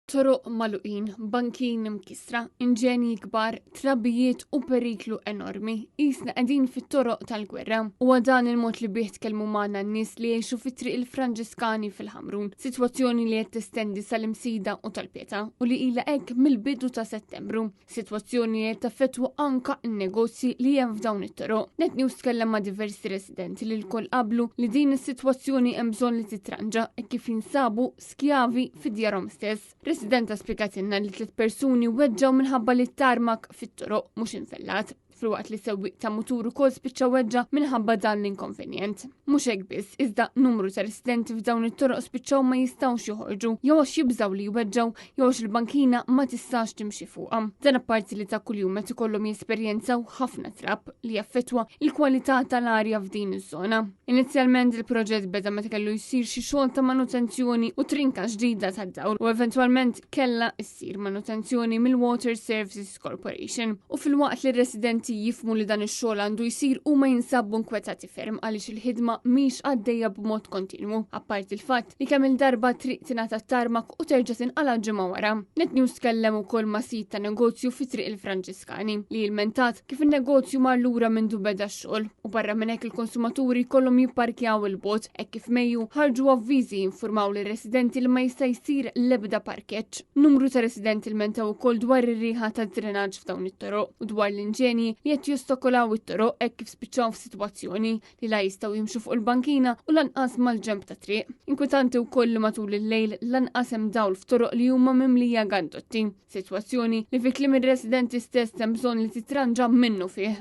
Toroq magħluqin, bankin imkissra, inġenji kbar, trabijiet u periklu enormi. Qisna qegħdin fit-toroq tal-gwerra. Huwa dan il-mod li bih tkellmu magħna n-nies li jgħixu fi Triq il-Franġiskani fil-Ħamrun, sitwazzjoni li qed testendi sal-Imsida u tal-Pietà u li ilha hekk mill-bidu ta' Settembru. Sitwazzjoni li qed taffettwa anka n-negozji li hemm f'dawn it-toroq. Net News tkellem ma' diversi residenti li lkoll qablu li din is-sitwazzjoni hemm bżonn li titranġa hekk kif jinsabu skjavi fi djarhom stess. Residenta spjegatilna li tliet persuni weġġgħu minħabba li t-tarmak fit-toroq mhux infellat filwaqt li sewwieq ta' mutur ukoll spiċċa weġġa' minħabba dan l-inkonvenjent. Mhux hekk biss, iżda numru ta' residenti f'dawn it-toroq spiċċaw ma jistgħux joħorġu jew għax jibżgħu li jweġġgħu jew għax il-bankina ma tistax timxi fuqha. Dan apparti li ta' kuljum qed ikollhom jesperjenzaw ħafna trab li jaffettwa l-kwalità tal-arja f'din iż-żona. Inizjalment il-proġett beda meta kellu jsir xi xogħol ta' manutenzjoni u trinka ġdida tad-dawl u eventwalment kellha ssir manutenzjoni mill-Water Services Corporation. U filwaqt li r-residenti jifhmu li dan ix-xogħol għandu jsir huma jinsabu nkwetati ferm għaliex il-ħidma mhix għaddejja b'mod kontinwu, apparti l-fatt li kemm il-darba triq tingħata t-tarmak u terġa' tinqala' ġimgħa wara. Net News tkellem ukoll ma' sid ta' negozju fi Triq il-Franġiskani li ilmentat kif in-negozju mar lura mindu beda x-xogħol u barra minn hekk il-konsumaturi jkollhom jipparkjaw 'il bogħod hekk kif f'Mejju ħarġu avviżi jinfurmaw lir-residenti li ma jista' jsir l-ebda parkeġġ. Numru ta' residenti lmentaw ukoll dwar ir-riħa tad-drenaġġ f'dawn it-toroq u dwar l-inġenji li qed jostakolaw it-toroq hekk kif spiċċaw f'sitwazzjoni li la jistgħu jimxu fuq il-bankina u lanqas mal-ġenb ta' triq. Inkwetanti wkoll li matul il-lejl lanqas hemm dawl f'toroq li huma mimlija gandotti. Sitwazzjoni li fi kliem ir-residenti stess hemm bżonn li titranġa minnufih.